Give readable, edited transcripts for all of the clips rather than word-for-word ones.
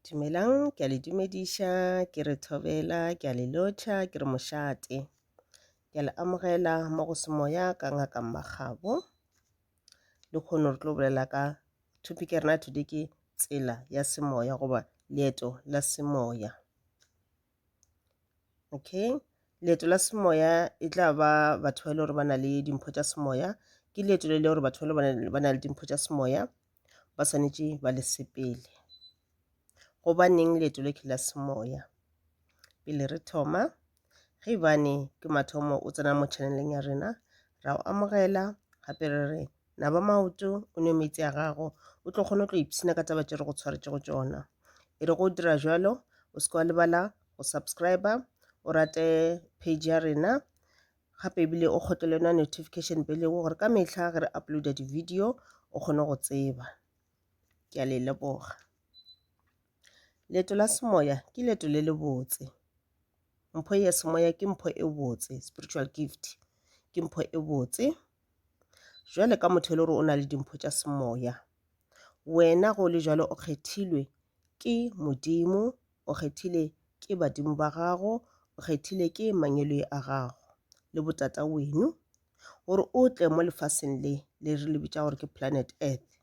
Dumelang, ke a le dumediša, ke re thobela, ke a le lotšha, ke re mošate. Ke a le amogela mo go semoya ka ngaka Mmakgabo. Lehono re tlo bolela ka topic ya rena today ke tsela ya semoya goba leeto la semoya. Okay, leeto la semoya e tla ba batho ba e le gore ba na le dimpho tša semoya. Ke leeto le le gore batho ba e le gore ba na le dimpho tša semoya ba swanetše ba le sepele. Gobaneng leeto le ke la semoya? Pele re thoma, ge e bane ke mathomo o tsena mo channeleng ya rena, ra o amogela gape re re naba maoto o nwe meetse a gago o tlo kgona go tlo ipshina ka taba tše re go tshwaretšego tšona. E re go dira jalo o se ke wa lebala go subscriber, o rate page ya rena gape ebile o kgotlele yona notification bell eo gore ka mehla ge re uploada di-video o kgone go tseba. Ke a le leboga. Leeto la semoya ke leeto le lebotse. Mpho ya semoya ke mpho e botse, spiritual gift ke mpho e botse. Jwale ka motho e le gore o na le dimpho tša semoya, wena go le jwalo o kgethilwe ke Modimo, o kgethile ke badimo ba gago, o kgethile ke mangeloi a gago le botata weno gore o tle mo lefaseng le le re le bitša gore ke planet Earth,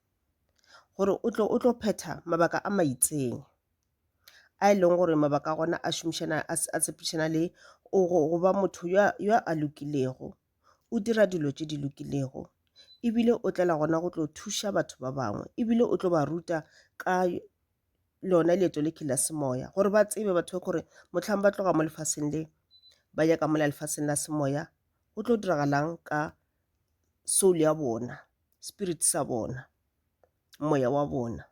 gore o tlo o tlo phetha mabaka a maitseng a e leng gore mabaka a gona a šomišana a tshepišana le go ba motho yo a lokilego, o dira dilo tše di lokilego ebile o tlela gona go tlo thuša batho ba bangwe ebile o tlo ba ruta ka lona leeto le ke la semoya gore ba tsebe batho ba gore mohlang ba tloga mo lefaseng le ba ya ka mola lefaseng la semoya go tlo diragalang ka soul ya bona, spirit sa bona, moya wa bona.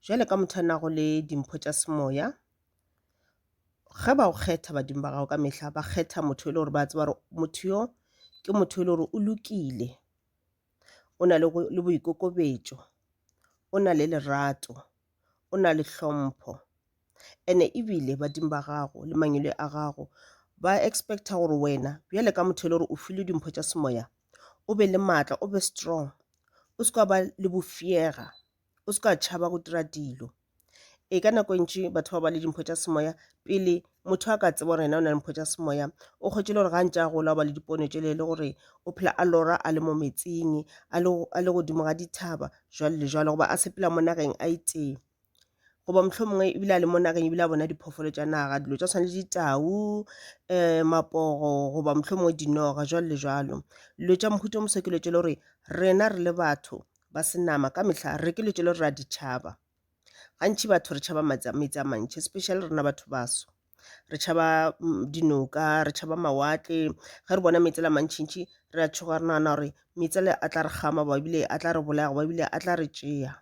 Jwale ka motho a nago le dimpho tša semoya, ge ba go kgetha badimo ba gago ka mehla ba kgetha motho e le gore ba tseba gore motho yo ke motho e le gore o lokile, o na le boikokobetšo, o na le lerato, o na le hlompho. Ene ebile badimo ba gago le mangwele a gago ba expecta gore wena bjale ka motho e le gore o filwe dimpho tša semoya o be le maatla, o be strong, o se ka ba le bofiega, o se ka tšhaba go dira dilo. Ee, ka nako e ntši batho ba ba le dimpho tša semoya pele motho a ka tseba gore yena o na le mpho tša semoya o kgwetše le gore ga ntše a gola o ba le dipono tšele le gore o phela a lora a le mo metsing a le godimo ga dithaba jwalo le jwalo goba a sepela mo nageng a itee goba mohlomongwe ebile a le mo nageng ebile a bona diphoofolo tša naga dilo tša tshwana le ditau um mapogo goba mohlomongwe dinoga jwalo le jwalo. Dilo tša mohuta o moso ke dilo tše le gore rena re le batho ba senama ka mehla re ke dilo tše le gore re a di tšhaba. Gantši batho re tšhaba meetse a mantši especially rena batho baso. Re tšhaba dinoka, re tšhaba mawatle. Ge re bona meetse a le mantšintši re a tšhoga re nagana gore meetse ale a tla re kgama goba ebile a tla re bolaya goba ebile a tla re tšea.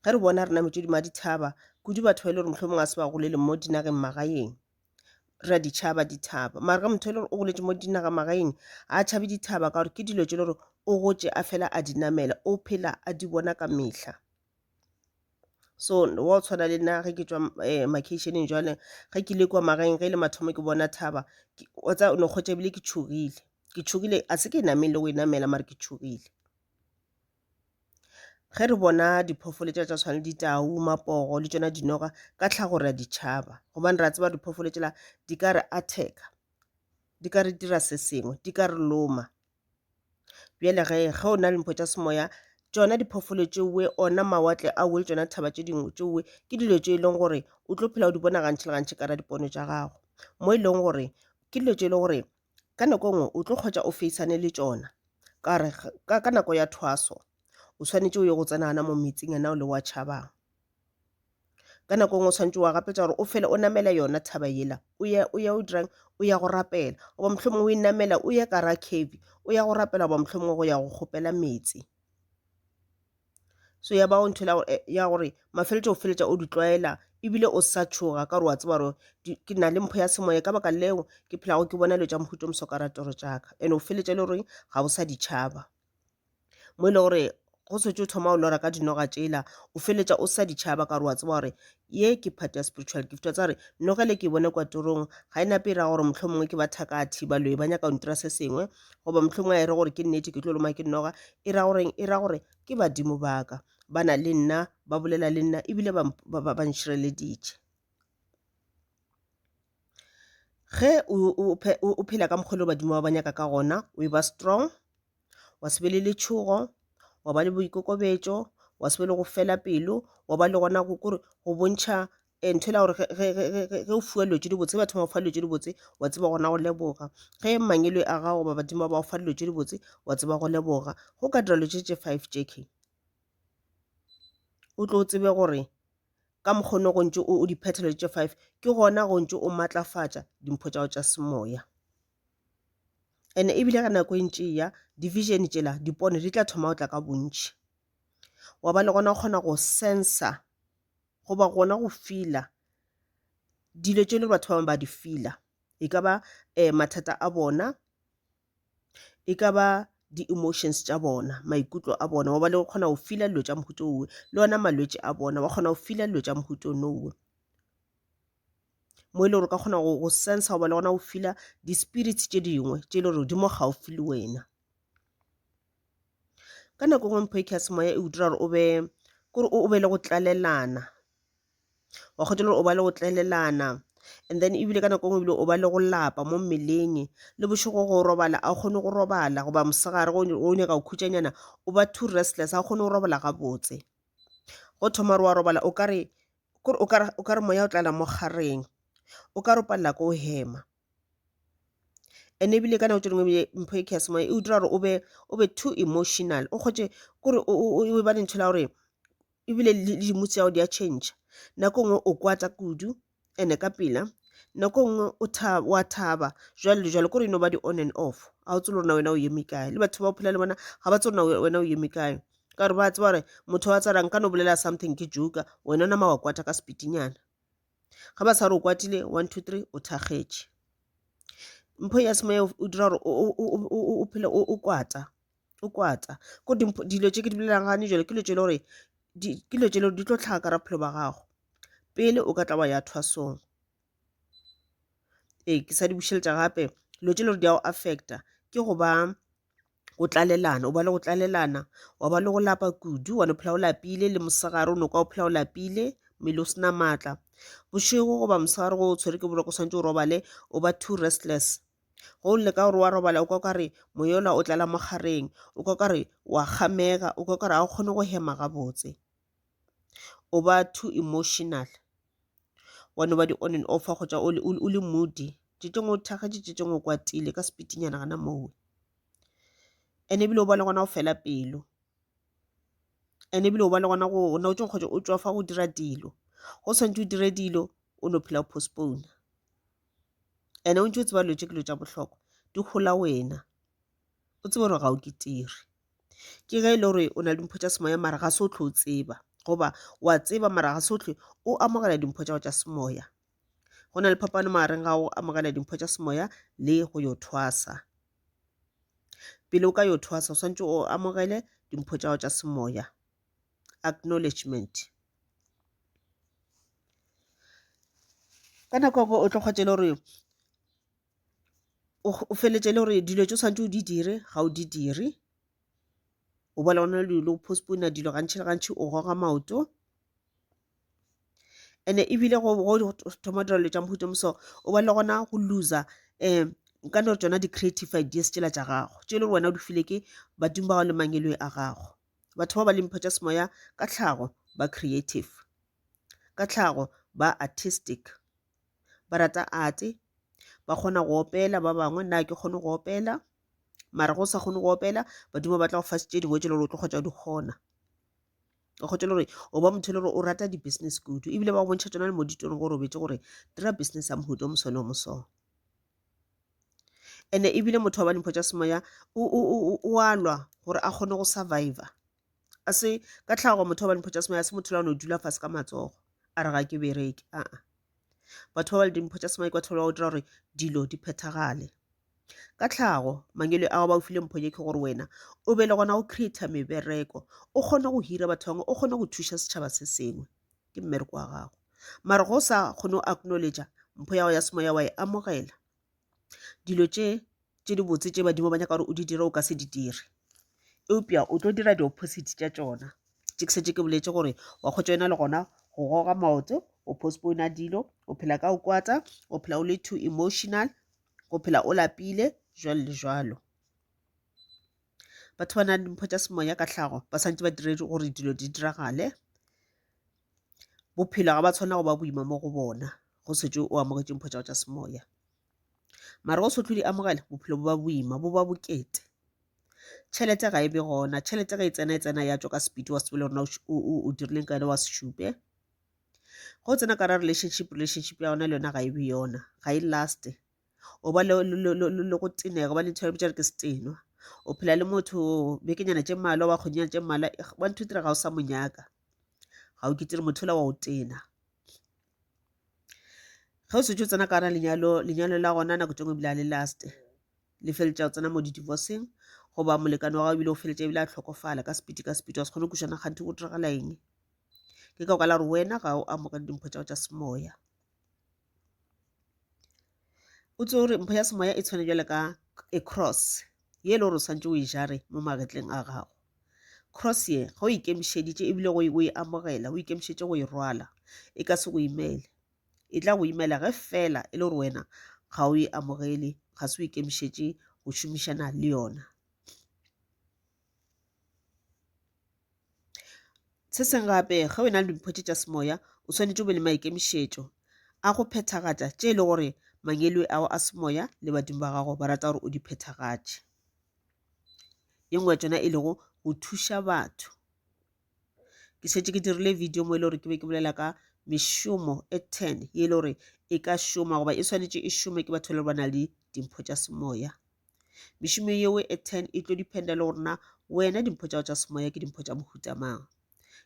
Ge re bona re nametše godimo ga dithaba, kudu batho ba e le gore mohlomongwe ga se ba golele mo dinageng magaeng, re a di tšhaba dithaba. Mara ge motho e le gore o goletše mo dinagamagaeng ga a tšhabe dithaba ka gore ke dilo tše e le gore o gotše a fela a di namela, o phela a di bona ka mehla. So wa go tshwana le nna ge ke tšwa um makheišeneng jwale ge ke ile kua magaeng ge e le mathomo ke bona thaba, wa tseba o no kgwetša ebile ke tšhogile. Ke tšhogile a se ke e namele le go e namela mare ke tšhogile. Ge re bona diphoofolo tša tša tshwana le ditau, mapogo le tšona dinoga ka tlhago re a di tšhaba gobane re a tseba diphoofolo tšela di ka re attack-a, di ka re dira se sengwe, di ka re loma. Bjale ge ge o na le mpho tša semoya tšona diphoofolo tšeoe ona mawatle ao le tšona thaba tše dingwe tšeoe ke dilo tše e leng gore o tlo phela o di bona gantši le gantši ka ra dipono tša gago mo e leng gore ke dilo tše e leng gore ka nako e nngwe o tlo kgwetša o feisane le tšona ka re ka nako ya thwaso o swanetše o ye go tsena gana mo metsing ana o le wa tšhabang. Ka nako e nngwe o swanetše wa gapetša gore o fele o namela yona thaba yela o ye o ya o dirang o ya go rapela goba mohlomongwe o e namela o ye ka ra cave o ya go rapela goba mohlomongwe go ya go kgopela metsi. So ya ba ntho ya gore mafeletšo o feletša o di tlwaela ebile o sa tšhoga ka gore wa tseba gore ke na le mpho ya semoya ka baka leo ke phelago ke bona dilo tša mohuta o moso ka ra toro tša ka and o feletša e le gore ga o sa di tšhaba. Mo e le gore. Go setse o thoma o lora ka dinoga tšela, o feletša o sa di tšhaba ka gore wa tseba gore ye ke part ya spiritual gift. Wa tseba gore noga le ke e bone kwa torong ga e nape e ra gore mohlomongwe ke bathakathi, baloi ba nyaka go ntira se sengwe, goba mohlomongwe ga e re gore ke nnete ke tlo loma ke noga. E ra goreng? E ra gore ke badimo ba ka, ba na le nna, ba bolela le nna ebile ba, ba, ba, ba ntšhireleditše. Ge o, o, o phela ka mokgwa le badimo ba ba nyaka ka gona, o e ba strong, wa se be le letšhogo, wa ba le boikokobetšo, wa se be le go fela pelo, wa ba le gona go kore go bontšha eh, ntho e la gore ge o fiwa dilo tše dibotse, batho ba go fa dilo tše dibotse, wa tseba gona go leboga. Ge mangelo a gago goba badimo ba go fa dilo tše dibotse, wa tseba go leboga. Go ka dira dilo tše tše five tše o tlo tsebe gore ka mokgwa o ne go ntše o di phethela tše five ke gona go ntše o matlafatša dimpho tša gago tša semoya. And-e ebile ge nako e ntše e ya di-vision tšela dipono di tla thoma go tla ka bontši. Wa ba le gona o kgona go sensa goba gona go feela dilo tše le batho ba bangwe ba di feela. E ka ba mathata a bona, e ka ba di-emotions tša bona, maikutlo a bona. Wa ba le go kgona go feela dilo tša mohuta owe, le ona malwetši a bona wa kgona go feela dilo tša mohuta onowe. Mo e le gore o ka kgona go sensa goba le gona go feela di-spirits tše dingwe tše e le gore di mo gaufi le wena. Ka nako e nngwe mpho e ya semoya e go dira gore o be kore o be le go tlalelana, wa kgotsa le gore o ba le go tlalelana and then ebile ka nako e nngwe ebile o ba le go lapa mo mmeleng le bošego go robala a o kgone go robala goba mosegare go nyaka go khutšanyana o ba too restless ga o kgone go robala gabotse. Go thoma re wa robala o ka re kore o ka o ka re moya o tlala mo kgareng o ka re o palela ke go hema. And ebile ka nako tše dingwe ebile mpho e ya semoya e o dira gore o be o be too emotional o kgotše kore o ba le ntho la gore ebile le di-moods tša gago di a change. Nako e nngwe o kwata kudu and-e ka pela, nako e nngwe o wa thaba jwalo le jwalo kore e no ba di-on and off. Ga o tsebe le gore na wena o eme kae le batho ba o phela le bona ga ba tsebe gore na wena o eme kae. Ka gore ba tseba gore motho wa tsara nka no bolela something ke joker wena nama wa kwata ka sepitinyana. Ga ba sa re o kwatile one two three o thakgetše. Mpho ya semoya o dira gore o phele o kwata o kwata. Ko dilo tše ke di bolelang gane jwale ke dilo tše e le gore ke dilo tše e le gore di tlo hlaga ka bophelo ba gago pele o ka tla wa ya thwasong. Ee, ke sa di bušeletša gape dilo tše e le gore di a go affect-a ke go ba go tlalelana, o ba le go tlalelana, wa ba le go lapa kudu, wa no phela o lapile le mosegare o no kwa o phela o lapile, mmele o se na maatla. Bošego goba mosegare go o tshwere ke boroko o swanetše o robale, o ba too restless. Go leka gore wa robala o kwa o kare moya ola o tlala mo kgareng, o kwa o kare wa kgamega, o kwa o kare ga o kgone go hema gabotse. O ba too emotional. Wa no ba di on and off wa kgotsa o le moody. Tše tšengwe o thakgetše, tše tšengwe o kwatile ka sepitinyana gona moo. And ebile o ba le gona go fela pelo. And ebile o ba le gona go nako tše dingwe o tšwafa go dira dilo. Go swanetše o dire dilo o no phela o postpone-a. And o ntše o tseba dilo tše ke dilo tša bohlokwa, di hola wena. O tsebe gore ga o ke tiri. Ke ge e le gore o na le dimpho tša semoya mara ga se o hlwe o tseba goba wa tseba mara ga se o hlwe o amogela dimpho tša gago tša semoya. Go na le phapano magareng ga go amogela dimpho tša semoya le go yo thwasa. Pele o ka yo thwasa o swanetše o amogele dimpho tša gago tša semoya, acknowledgement. Ka nako e nngwe o tlo hwetša e le gore o feletše e le gore dilo tše o swanetše o di dire ga o di dire. O bona go na le dilo o postpone-a dilo gantši le gantši o goga maoto. And-e ebile go thoma dira dilo tša mohuta o mo so o ba le gona go loser nka no re tšona di-creative ideas tšela tša gago tše e le gore wena o di file ke badimo ba gago le mangeloi a gago. Batho ba ba le mpho tša semoya ka tlhago ba creative, ka tlhago ba artistic. Ba rata art, ba kgona go opela ba bangwe, nna ga ke kgone go opela mara ge o sa kgone go opela badimo ba tla go fa tše dingwe tše e le gore o tlo kgotsa di kgona. O kgotsa le gore o ba motho e le gore o rata di-business kudu ebile ba go bontšha tšona le mo ditorong gore o robetše gore dira business ya mohuta o moso le o moso. And-e ebile motho wa ba le mpho tša semoya o a lwa gore a kgone go survivor. A se ka tlhago motho wa ba le mpho tša semoya a se motho le wa no dula fase ka matsogo a re ga ke bereke aa. Batho ba ba le dimpho tša semoya ke batho ba go dira gore dilo di phethagale. Ka tlhago, mangwele ao ba o file mpho ye ke gore wena o be le gona go creator mebereko, o kgone go hira batho bangwe, o kgone go thuša setšhaba se sengwe. Ke mmereko wa gago. Mara go sa kgone go acknowledge mpho ya gago ya semoya wa e amogela, dilo tše tše dibotse tše badimo ba nyaka gore o di dire o ka se di dire. Eupša o tlo dira di-opposite tša tšona. Tše ke šetše ke boletše gore wa kgotša yona le gona go goga maoto, o postpone dilo, o phela ka go kwata, o phela o le too emotional, go phela o lapile jwalo le jwalo. Batho ba na le dimpho tša semoya ka tlhago ba santse ba dire gore dilo di diragale. Bophelo ga ba tshwanela go ba boima mo go bona go setse o amogetše mpho tša gago tša semoya. Mara go se tlo di amogela bophelo bo ba boima bo ba bokete. Tšhelete ga e be gona, tšhelete ge e tsena e tsena ya tšwa ka speed wa se tsebe le gore na o dirileng ka yona wa se šupe. Ge o tsena ka ra relationship, relationship ya gona le yona ga e be yona, ga e last-e. O ba le go tenega, o ba le ntho e bitša ke setenwa. O phela le motho bekenyana tše mmalwa goba kgwedinyana tše mmalwa, one two three ga o sa mo nyaka. Ga o kitire motho yola wa o tena. Ge o šetše o tsena ka gare ga lenyalo, lenyalo la gona nako tše dingwe ebile ga le last-e. Le feleletša o tsena mo di-divorce-eng goba molekane wa gago ebile o feleletša ebile a hlokofala ka sepiti ka sepiti wa se kgone go kwešiša na kganthe go diragala eng. Ke ka baka la gore wena ga o amogele dimpho tša gago tša semoya. O tsebe gore mpho ya semoya e tshwana bjale ka a cross ye e le gore o swanetše o e jare mo magetleng a gago. Cross ye ge o ikemišeditše ebile go o e amogela o ikemišeditše go e rwala e ka se go imele. E tla go imela ge fela e le gore wena ga o e amogele ga se o ikemišetše go šomišana le yona. Se sengwe gape, ge o e na le dimpho tše tša semoya, o swanetše o be le maikemišetšo a go phethagatša tše e le gore mangwele ao a semoya le badimo ba gago ba rata gore o di phethagatše. Ye nngwe ya tšona e lego go thuša batho. Ke šetše ke dirile video mo e le gore ke be ke bolela ka mešomo e ten ye e le gore e ka šoma goba e swanetše e šome ke batho ba le gore ba na le dimpho tša semoya. Mešomo yeo e ten e tlo dependa le gore na wena dimpho tša gago tša semoya ke dimpho tša mohuta mang.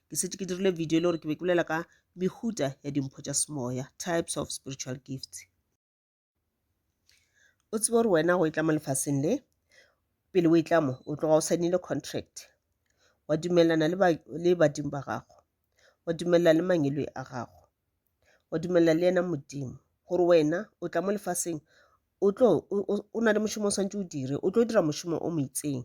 Ke šetše ke dirile video e le gore ke be ke bolela ka mehuta ya dimpho tša semoya, types of spiritual gifts. O tsebe gore wena go e tla mo lefaseng le, pele o e tla mo, o tloga o saenile contract. Wa dumelelana le, ba, le badimo ba gago. Wa dumelelana le mangeloi a gago. Wa dumelelana le yena Modimo gore wena o tla mo lefaseng o tlo o na le mošomo o swantse o dire o tlo dira mošomo o mo itseng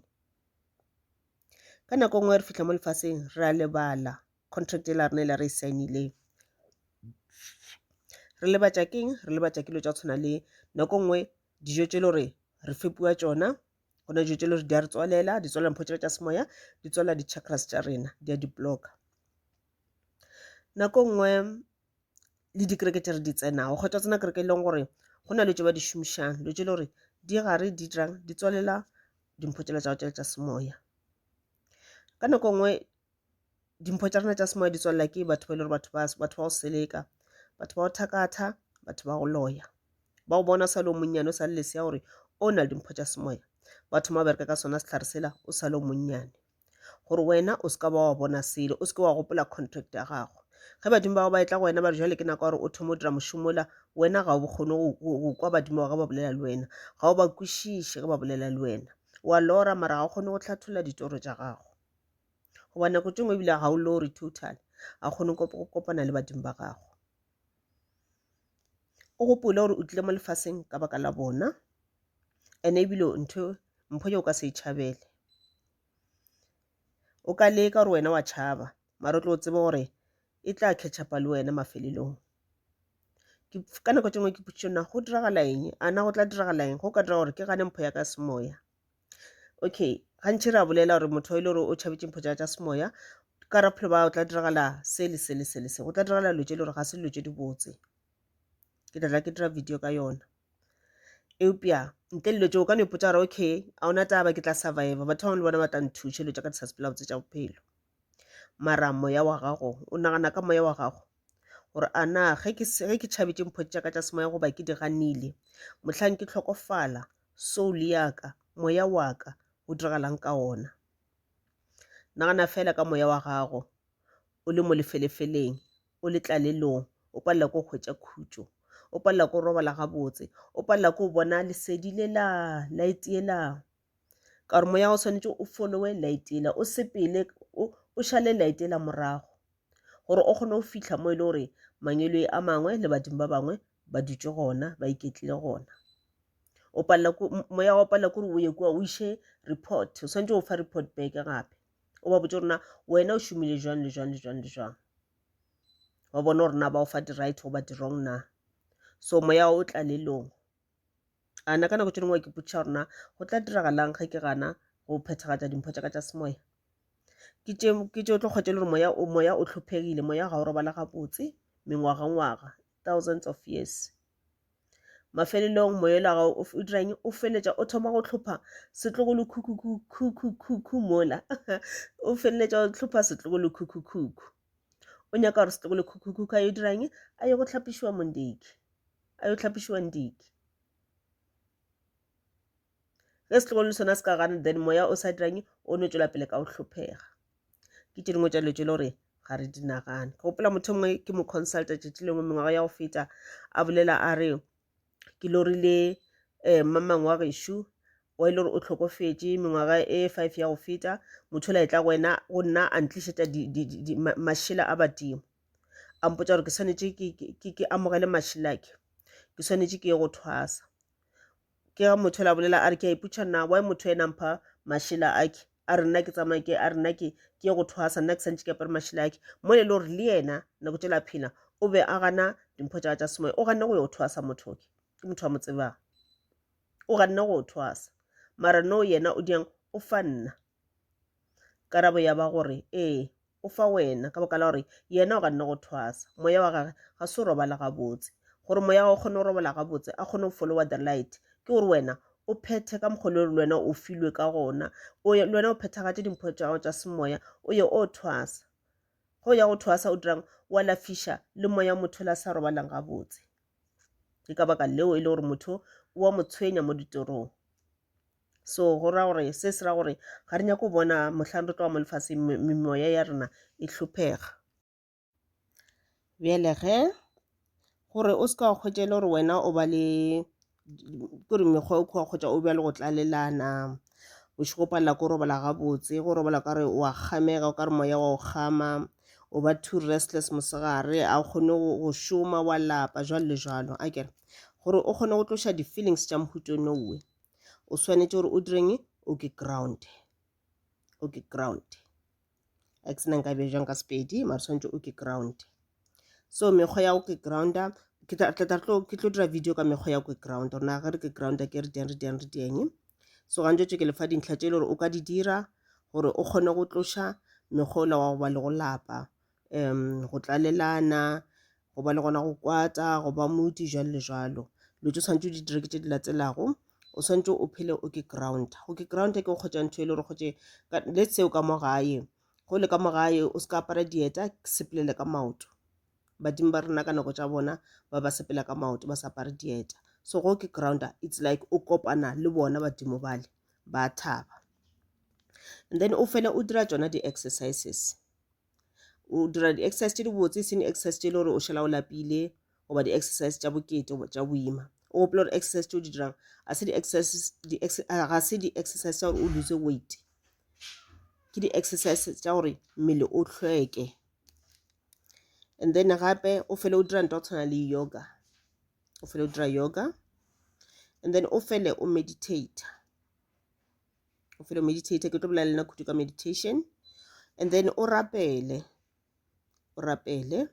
ka nako nngwe re fihla mo lefaseng re a lebala contract e la rena e la re e saenileng re lebatša keng re lebatša ke dilo tša go tshwana le nako nngwe dijo tše le gore re fepiwa tšona go na dijo tše le gore di a re tswalela di tswalela mpho tšela tša semoya di tswalela di-chakras tša rena di a di-blocka nako nngwe le dikereke tše re di tsenago kgotsa tsena kereke e leng gore go na le tše ba di šomišang dilo tše le gore di gare di dirang di tswalela dimpho tšela tša go tšela tša semoya ka nako nngwe dimpho tša rena tša semoya di tswalela ke batho ba e le gore batho ba batho ba go seleka batho ba go thakatha batho ba go loya ba go bona o sa le o monnyane o sa le lesea gore o na le dimpho tša semoya ba thoma bereka ka sona sehlare sela o sa le o monnyane gore wena o se ka ba wa bona selo o se ke wa gopola contract ya gago ge badimo ba gago ba etla go wena ba re jale ke nako ya gore o thome o dira mošomo ola wena ga o kgone go kwa badimo ba gago ba bolela le wena ga o ba kwešiše ge ba bolela le wena wa lora mara ga o kgone go hlatholla ditoro tša gago goba nako tše nngwe ebile ga o lore total ga kgone go kopana le badimo ba gago o gopole gore o tlile mo lefaseng ka baka la bona ene ebile ntho mpho ye o ka se e tšhabele o ka leka gore wena wa tšhaba mara o tlo tseba gore e tla catch up le wena mafelelong ka nako tše nngwe ke potšišo na go diragala eng a na go tla diragala eng go ka dira gore ke gane mpho ya ka semoya okay gantši re a bolela gore motho e le gore o tšhabetše mpho tša tša semoya ka raphelo ba o tla diragala se le se le se le se go tla diragala dilo tše le gore ga se dilo tše dibotse ke tla tla ke dira video ka yona eupša ntle le dilo tšeo o ka no ipotša gore okay a ona taba ke tla survive batho ba bangwe le bona ba tla nthuša dilo tša ka di sa sepela botse tša bophelo mara moya wa gago o nagana ka moya wa gago gore a na ge ke ge ke tšhabetše mpho tša ka tša semoya goba ke di ganile mohlang ke hlokofala soul ya ka moya wa ka go diragalang ka ona nagana fela ka moya wa gago o le mo lefelefeleng o le tlalelong o palela ko hwetša khutšo. O palela ke go robala gabotse, o palela ke go bona lesedi lela, light yela. Ka gore moya o swanetše o followe light yela, o sepele o šale light yela morago gore o kgone go fihla mo e le gore mangeloi a mangwe le badimo ba bangwe ba dutše gona, ba iketlile gona. O palela moya wa palela ke gore o ye kua o iše report, o swanetše go fa report back gape. O ba botše gore na wena o šomile jwang le jwang le jwang le jwang. Ba bone gore na ba o fa di-right goba di-wrong na. So moya o tlalelong. A na ka nako tše dingwe wa ke ipotšiša gore na go tla diragalang ge ke gana go phethagatša dimpho tša ka tša semoya. Ke tše ke tše o tlo kgwetša e le gore moya o moya o hlophegile, moya ga o robala gabotse mengwagangwaga, thousands of years. Mafelelong moya ola ga o dira eng? O feleletša o thoma go hlopha setlogolokhukhu-khukhu-khukhu mola. O feleletša o hlopha setlogolokhukhu-khukhu. O nyaka gore setlogolokhukhu-khukhu a yo dira eng? A ye go hlapišiwa Mondiki. A yo hlapišiwa Ndiki. Ge setlogolo le sona se ka gana then moya o sa dira eng? O no tšwela pele ka go hlophega. Ke tše dingwe tša dilo tše e le gore ga re di nagane. Ke gopola motho mongwe ke mo consulta tšatši lengwe mengwaga ya go feta a bolela a re ke lorile um mamang wa gešo wa e le gore o hlokofetše mengwaga e five ya go feta motho ola e tla go wena go nna a ntlišetša mašela a badimo a mpotša gore ke swanetše ke amogele mašela ke ke swanetše ke ye go thwasa. Ke ga motho ola bolela a re ke a ipotša na why motho ena mpha mašela a ke a re nna ke tsamaye ke a re nna ke ke ye go thwasa nna ke santše ke apere mašela a ke mo e le gore le yena nako tšela a phela o be a gana dimpho tša tša semoya o ganne go yo thwasa motho ke ke motho a mo tsebang o ganne go thwasa mara no yena o diang o fa nna karabo ya ba gore ee o fa wena ka baka la gore yena o ganne go thwasa. Moya wa gage ga se o robala gabotse. Gore moya wa o kgone go robala gabotse, a kgone go followa the light, ke gore wena o phethe ka mokgwa le wena o filwe ka gona. O ye, le wena o phethagatše dimpho tša gago tša semoya, o ye o thwasa. Ge o ya go thwasa o dirang? O alafiša le moya motho la sa robalang gabotse. Ke ka baka leo e le gore motho o a mo tshwenya mo ditorong. So go ra gore se se ra gore ga re nyake go bona mohlang re tloga mo lefaseng memoya ya rena e hlophega. Bjale ge gore o se ka hwetša e le gore wena o ba le kore mekgwa o wa hwetša o ba le go tlalelana, bošego o palela ke go robala gabotse, go robala o ka re o a kgamega, o ka re moya wa o kgama, o ba too restless mosegare, ga o kgone go šoma wa lapa jwalo le jwalo akere. Gore o kgone go tloša di-feelings tša mohuta onowe. O swanetše gore o direng o ke ground o ke ground a ke sena nka be jang ka sepedi mara swanetše o ke ground so mekgwa ya go ke grounda ke tla tlo ke tlo dira video ka mekgwa ya go ke ground gore na ge re ke grounda ke re dieng re dieng re dieng so gantši tše ke lefa dintlha tše e le gore o ka di dira gore o kgone go tloša mekgwa ola wa go ba le go lapa um go tlalelana go ba le gona go kwata, go ba moody jwalo le jwalo. Dilo tše o swanetše o di dire ke tše di latelago, o swanetše o phele o ke ground. Go ke ground ke go kgwetša ntho e le gore kgwetše let's say o ka mo gae, go le ka mo gae o se ka apara dieta, sepelele ka maoto. Badimo ba rena ka nako tša bona ba ba sepela ka maoto ba sa apare dieta. So go ke grounder it's like o kopana le bona badimo bale ba thaba. And then o fele o dira tšona di-exercises. O dira di-exercise tše dibotse e seng di-exercise tše e le gore o šala o lapile goba di-exercise tša bokete goba tša boima. O gopola gore exercise tše o di dirang ga se ga se di-exercise tša gore o lose weight, ke di-exercise tša gore mmele o hlweke. And then gape o fele o dira ntho ya go tshwana le yoga, o fele o dira yoga and then o fele o meditate. O fele o meditate, ke tlo bolela le nna kudu ka meditation. And then o rapele, o rapele.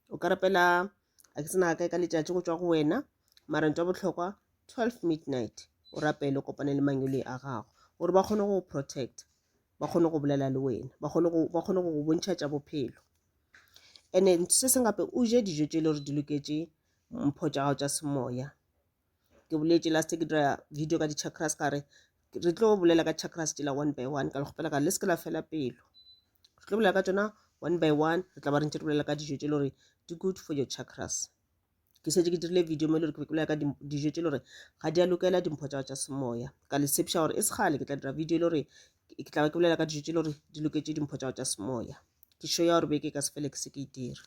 O ka rapela a ke tsena kae ka letšatši go tšwa go wena, mara ntho ya bohlokwa 12 midnight o rapele o kopane le mangwele a gago gore ba kgone go go protect, ba kgone go bolela le wena, ba kgone go ba kgone go go bontšha tša bophelo. And then se sengwe gape o je dijo tše e le gore di loketše mpho tša gago tša semoya. Ke boletše last ke dira video ka di-chakras ka re re tlo bolela ka chakras tšela one by one, ka le kgopela ka le se ke la fela pelo. Re tlo bolela ka tšona one by one, re tla ba re ntše re bolela ka dijo tše le gore di good for your chakras. Ke šetše ke dirile video mo e le gore ke be ke bolela ka dijo tše le gore ga di a lokela dimpho tša tša semoya. Ka le tshepiša gore e se kgale ke tla dira video e le gore ke tla ba ke bolela ka dijo tše le gore di loketše dimpho tša tša semoya. Ke sure ya gore beke e ka se fele ke se ke e dira.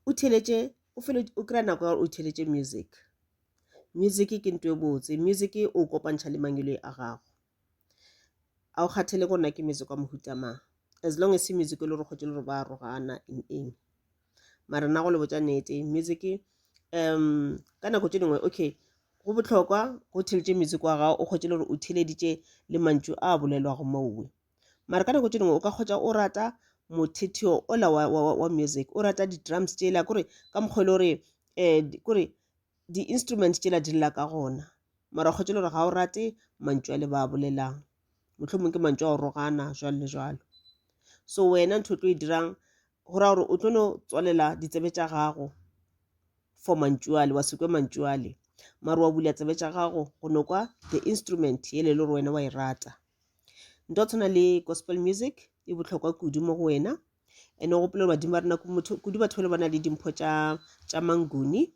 O theeletše. O fele o kry-a nako ya gore o theeletše music. Music ke ntho e botse, music o kopantšha le mangwele a gago. A o kgathele gore na ke music wa mohuta mang, as long as music e le gore kgotse le gore ba rogana eng eng. Mara nna go le botša nnete music um ka nako tše dingwe okay go bohlokwa go theeletše music wa gago o kgotse le gore o theeleditše le mantšu a bolelwago mowe. Mara ka nako tše dingwe o ka kgotsa o rata mothethio ola wa, wa, wa music o rata di-drums tšela kore ka mokgwa e le gore um kore di-instrument tšela di lla ka gona mara kgotsa le gore ga o rate mantšu a le ba bolelang mohlomong ke mantšu a go rogana jwalo le jwalo. So wena ntho o tlo e dirang go raya gore o tlo no tswalela ditsebe tša gago for mantšu ale wa se kwe mantšu ale mare wa bula tsebe tša gago go no kwa the instrument yele e le gore wena wa e rata. Nto tshwana le gospel music e bohlokwa kudu mo go wena and o gopole gore badimo ba rena kudu batho ba le ba na le dimpho tša tša manguni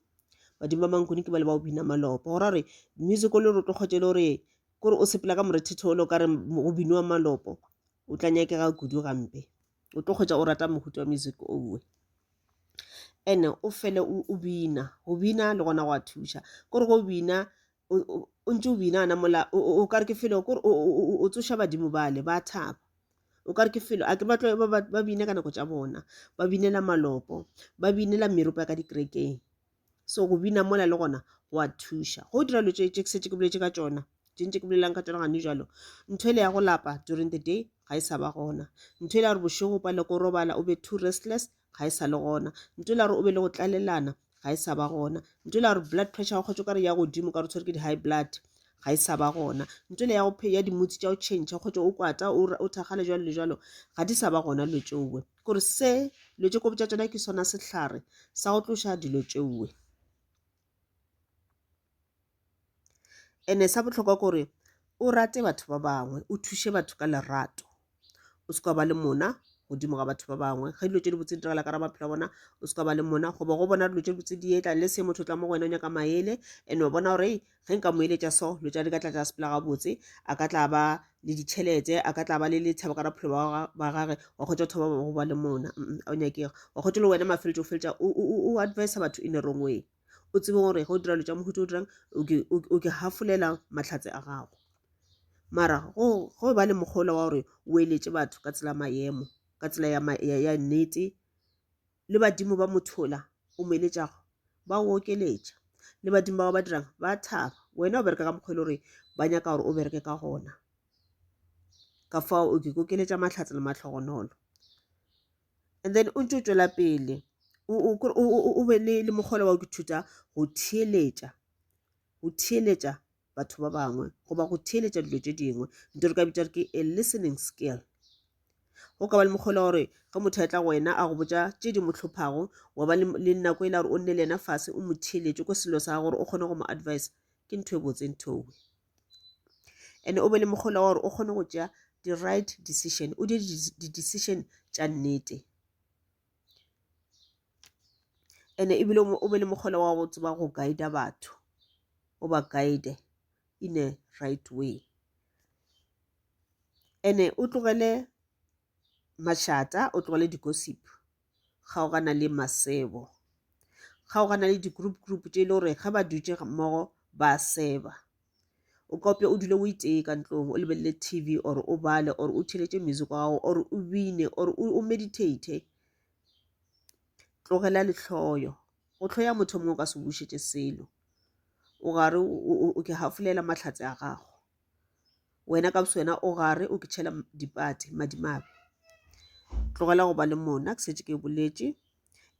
badimo ba manguni ke ba le ba o bina malopo go ra gore music o le gore o tlo kgotse le gore kore o sepela ka morethetho ole o ka re go biniwa malopo o tla nyakega kudu gampe o tlo kgotsa o rata mohuta wa music owe ene o fele o bina go bina le gona go a thuša kore go bina o ntse o bina gana mola o ka re ke felo kore o tsoša badimo bale ba thaba o ka re ke felo a ke ba tlo ba bina ka nako tša bona ba binela malopo ba binela meropa ya ka dikerekeng so go bina mola le gona go a thuša go dira dilo tše ke šetše ke boletše ka tšona tše ntše ke bolelang ka tšona gane jalo ntho ele ya go lapa during the day ga e sa ba gona ntho ele ya gore bošego o palele ko robala o be too restless ga e sa le gona ntho ele ya gore o be le go tlalelana ga e sa ba gona ntho ele ya gore blood pressure wa kgotsa o ka re ya godimo ka re tshwere ke di-high blood ga e sa ba gona ntho ele ya go ya dimotsi tša go change kgotsa o kwata o thakgale jalo le jalo ga di sa ba gona dilo tšeowe kore se dilo tše ko botša tšona ke sona sehlare sa go tloša dilo tšeowe ene sa bohlokwa kore o rate batho ba bangwe o thuše batho ka lerato o se ka ba le mona godimo ga batho ba bangwe ge dilo tše dibotse di diragala ka ra maphelo a bona o se ka ba le mona goba go bona dilo tše dibotse di etla le se motho o tla mo go wena o nyaka maele and wa bona gore ge nka mo eletša so dilo tša di ka tla tša sepela gabotse a ka tla ba le ditšhelete a ka tla ba le lethabo ka raphelo ba gage wa kgotsa thoma go ba le mona a o nyakega wa kgotsa le wena mafeletso o feletša o advise batho in a wrong way o tsebe gore ge o dira dilo tša mohuta o dirang o ke hafolela mahlatse a gago mara go go ba le mokgwa wa gore o eletše batho ka tsela maemo ka tsela ya, ya, ya nnete le badimo ba mothola o mo eletšago ba o okeletša le badimo ba ba dirang ba thaba wena o bereka ka mokgwa e le gore ba nyaka gore o bereke ka gona ka fao o ke kokeletša mahlatse le mahlogonolo and then o ntse o tšwela pele o be le mokgwa wa go ithuta go theeletša go theeletša batho ba bangwe goba go theeletša dilo tše dingwe nto re ka bitša re ke a listening skill go ka ba le mokgwa wa gore ge motho a tla go wena a go botša tše di mo hlophago wa ba le nako e la gore o nne le yena fase o mo theeletše ko selo sa gore o kgone go mo advise ke ntho e botse nthowe and o be le mokgwa wa gore o kgone go tšea di-right decision o dire di-decision tša nnete and ebile o be le mokgwa wa go tseba go guide batho o ba guide in a right way and o tlogele mašata o tlogele di-gossip kgaogana le masebo kgaogana le di-group group tše e le gore ge ba dutše mmogo ba seba o ka opša o dule o itee ka ntlong o lebelele T_V or o bale or o theeletše music wa gago or o bine or o meditate. Tlogela lehloyo, go hloya motho o mongwe o ka se bušetše selo, o gare o ke hafolela mahlatse a gago. Wena ka boswena o gare o ke tšhela dipate madimabe. Tlogela go ba le mona ke šetše ke boletše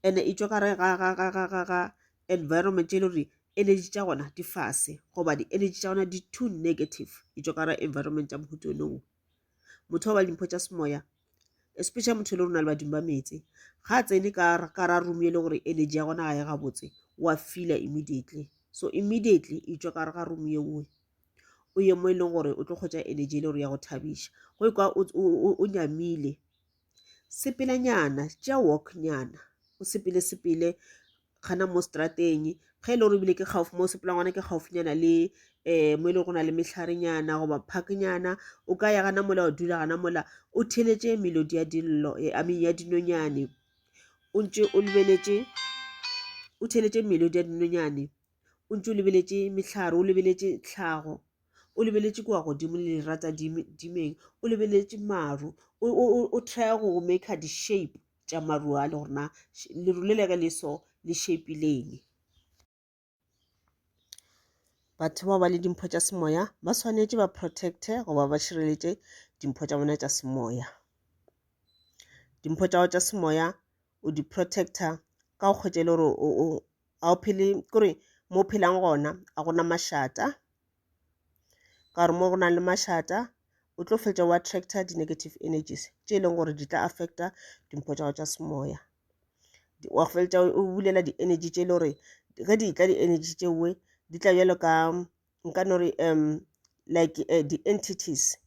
and-e e tšwa ka gare ga environment e le gore energy tša gona di fase goba di-energy tša gona di too negative e tšwa ka gare environment ya mohuta ono. Motho wa ba le dimpho tša semoya especially motho e le gore o na le badimo ba meetse ga a tsene ka ra room e le gore energy ya gona ga e gabotse wa feela immediately so immediately e tšwa ka gare ga room yeo o ye mo e leng gore o tlo kgotsa energy e le gore ya go thabiša go ikwa o nyamile sepelanyana tšea walk nyana o sepele sepele gana mo strateng ge e le gore ebile ke gaufi mo o sepelang gona ke gaufinyana le um mo e leng go na le mehlarenyana goba parknyana o ka ya gana mola wa dula gana mola o theeletše melodi ya dillo I mean ya dinonyane o ntše o lebeletše O theeletše melodi ya dinonyane, o ntše o lebeletše mehlare, o lebeletše tlhago, o lebeletše kua godimo le lerata dimeng, o lebeletše maru, o try-a go maker di-shape tša maru a le gore na leru le le ge le so le shape-ileng. Batho bao ba le dimpho tša semoya ba swanetše ba protect-e goba ba šireletše dimpho tša bona tša semoya. Dimpho tša gago tša semoya o di protect-a ka go kgwetša e le gore ga o phele kore mo o phelang gona ga gona mašata, ka gore mo go nang le mašata o tlo fetša o attractor di-negative energies tše e leng gore di tla affecta dimpho tša gago tša semoya. Wa fetša o bulela di-energy tše e le gore ge di tla di-energy tšeoe di tla bjalo ka nka no re like di-entities,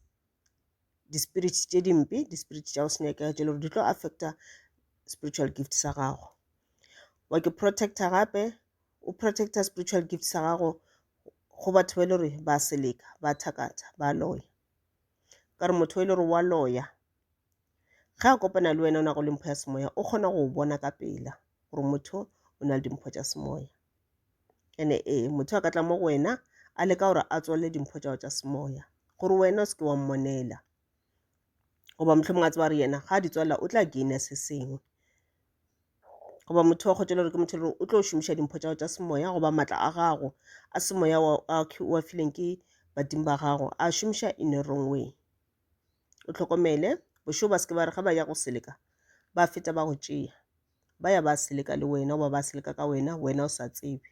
di-spirits tše dimpe, di-spirit tša go se nyakega tše e le gore di tlo affecta spiritual gift sa gago. Wa ke protector gape o protector spiritual gift sa gago go batho ba e le gore ba seleka, ba thakatha, ba loya. Ka re motho e le gore wa loya ge a kopana le wena o nago le mpho ya semoya o kgona go bona ka pela gore motho o na le dimpho tša semoya. Ene ee motho a ka tla mo go wena a leka gore a tswalele dimpho tša gago tša semoya gore wena o se ke wa mmonela, goba mohlomongwe a tseba gore yena ga a di tswalela o tla gaina se sengwe. Goba motho wa kgotsa le gore ke motho o tlo šomiša dimpho tša gago tša semoya goba maatla a gago a semoya wa fileng ke badimo ba gago a šomiša in a wrong way. O hlokomele bošego ba se ke ba re ge ba ya go seleka ba feta ba go tšea, ba ya ba seleka le wena goba ba seleka ka wena, wena o sa tsebe,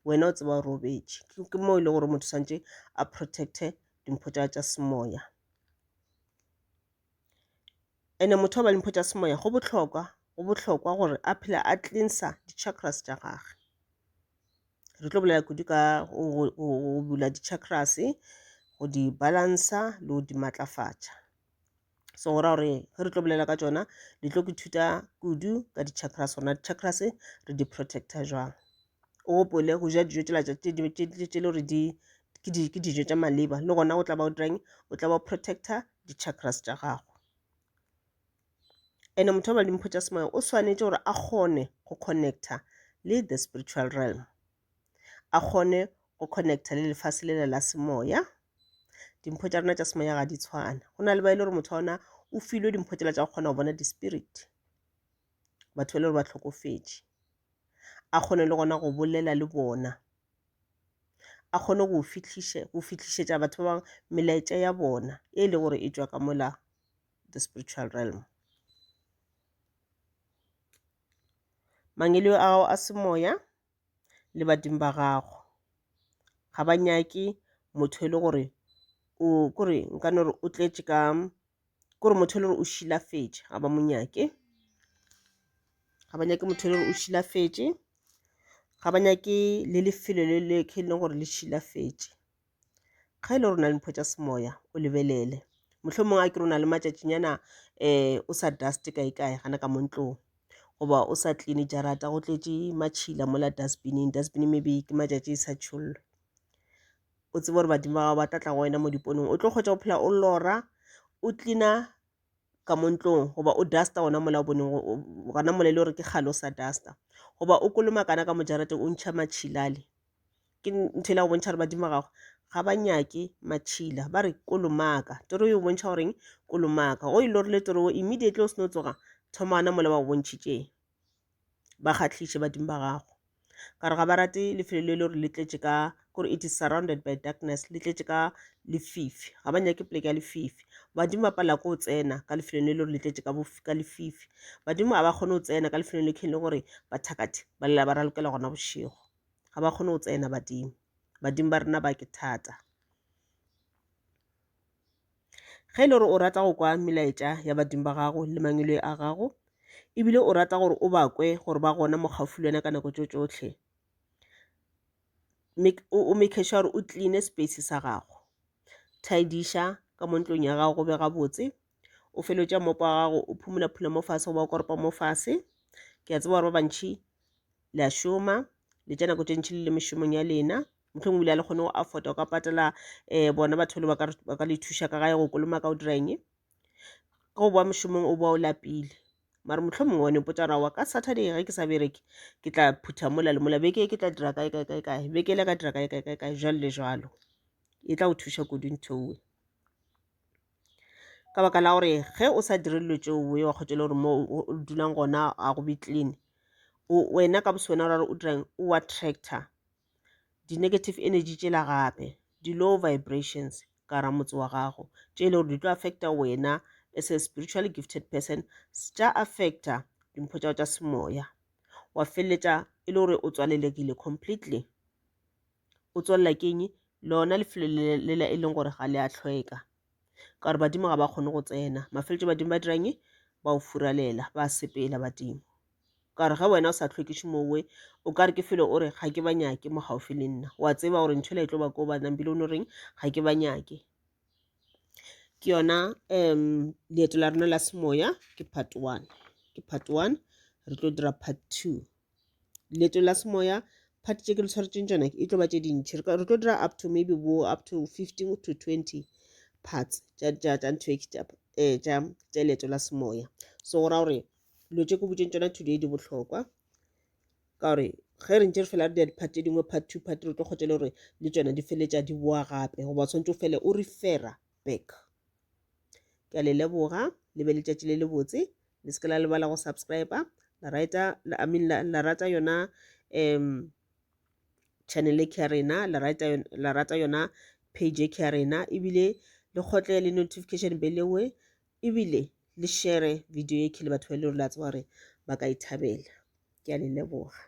wena o tseba o robetše. Ke mo e le gore motho swantše a protect-e dimpho tša tša semoya. Ene motho wa ba le dimpho tša semoya go bohlokwa, go bohlokwa gore a phele a cleanser di-chakras tša gage. Re tlo bolela kudu ka go bula di-chakras, go di balancer le go di matlafatša. So go ra gore ge re tlo bolela ka tšona le tlo ithuta kudu ka di-chakras, gore na di-chakras re di protect-a jwang. O gopole go ja dijo tšela tše le gore ke dijo tša maleba, le gona o tla ba o dirang, o tla ba o protect-a di-chakras tša gago. Ene motho wa ba le dimpho tša semoya o swanetše gore a kgone go connecta le the spiritual realm, a kgone go connecta le lefase lela la semoya. Dimpho tša rena tša semoya ga di tshwane. Go na le ba e le gore motho wa ona o filwe dimpho tšela tša go kgona go bona di-spirit, batho ba e le gore ba hlokofetše, a kgone le gona go bolela le bona, a kgone go fihlišetša batho ba bangwe melaetša ya bona e le gore e tšwa ka mola the spiritual realm. Mangelo a gago a semoya le badimo ba gago ga ba nyake motho e le gore o kore nka no re o tletše ka kore motho e le gore o šilafetše, ga ba mo nyake. Ga ba nyake motho e le gore o šilafetše, ga ba nyake le lefelo le le ke leng gore le šilafetše. Ge e le gore o na le mpho tša semoya o lebelele, mohlomongwe a ke re o na le matšatšinyana o sa dust kae kae gana ka mo ntlong, goba o sa clean jarata go tletše matšhila mola dustbineng, dustbin maybe ke matšatši e sa tšhollwe. O tsebe gore badimo ba gago ba tla tla go wena mo diponong, o tlo kgotsa go phela o lora o cleaner ka mo ntlong goba o duster gona mola o boneng gona mola e le gore ke kgale o sa duster, goba o kolomakana ka mo jarateng o ntšha matšhilale. Ke ntho e la go bontšha gore badimo ba gago ga ba nyake matšhila, ba re kolomaka. Toro e bontšha goreng? Kolomaka. Go e lorile toro immediately o seno tsoga, thoma gona mola ba go bontšhitšeng, ba kgahliše badimo ba gago. Ka gore ga ba rate lefelo le le gore le tletše ka kore it is surrounded by darkness, le tletše ka lefifi, ga ba nyake poleke ya lefifi. Badimo ba palela ke go tsena ka lefelong le le gore le tletše ka lefifi. Badimo ga ba kgone go tsena ka lefelong le le gore bathakathi ba lela ba ralokela gona bošego. Ga ba kgone go tsena badimo. Badimo ba rena ba ke thata. Ge e le gore o rata go kwa melaetša ya badimo ba gago le mangwele a gago, ebile o rata gore o ba kwe gore ba gona mo kgaufsi le wena ka nako tšo tšohle, o make sure gore o clean-e space sa gago. Tidiša ka mo ntlong ya gago go be gabotse, o feletša mopo wa gago o phumula-phula mo fase goba o koropa mo fase. Ke a tseba gore ba bantši le a šoma, le tša nako tše ntši le le mešomong ya lena, mohlomongwe ebile ga le kgone go afforda go ka patela bona batho ba ba ka le thuša ka gae go kolomaka go dira eng. Ge o boa mošomong o boa o lapile, Mara mohlomongwe wa no ipotša gore aowa ka Saturday ge ke sa bereke ke tla phutha mola le mola, beke ye ke tla dira kae kae kae kae, beke yela ka dira kae kae kae kae, jwalo le jwalo. E tla go thuša kudu ntho ewe. Ka baka la gore ge o sa dire dilo tšeo wa kgotsa e le gore mo o dulang gona ga go be clean, wena ka boswena o ra gore o dirang, o attractor di-negative energy tšela gape, di-low vibrations ka gara motse wa gago, tše e le gore di tlo affecta wena as a spiritually gifted person, tša affecta dimpho tša gago tša semoya, wa feleletša e le gore o tswalelegile completely. O tswalela ke eng? Lona lefelo lela e leng gore ga le a hlweka, ka gore badimo ga ba kgone go tsena. Mafeletšo badimo ba dirang? Ba o furalela, ba sepela badimo. Ka gore ge wena o sa hlwekiše mowe, o ka re ke felo o re ga ke ba nyake mo gaufi le nna. Wa tseba gore ntho ela e tlo ba ko ba nampile o no reng ga ke ba nyake. Ke yona um leeto la rena la semoya ke part one. Ke part one, re tlo dira part two. Leeto la semoya part tše ke le tshwaretšeng tšona e tlo ba tše dintši. Re tlo dira up to maybe bo up to 15 to 20 parts tša ntho e tša leeto la semoya. So go ra gore dilo tše ke botšeng tšona today di bohlokwa ka gore ge re ntše re fela re dira di-part tše dingwe part two part three o tlo kgotsa le gore le tšona di feletša di boa gape goba o tshwanetse o fele o refera back. Ke a le leboga, le be letšatši le lebotse. Le se ke la lebala go subscriber, la rata, I mean, la rata yona um channel e ke ya rena, la rata, la rata yona page e ke ya rena, ebile le kgotle le notification bell ewe, ebile le share video ye ke le batho ba e le gore la tseba gore ba ka e thabela. Ke a le leboga.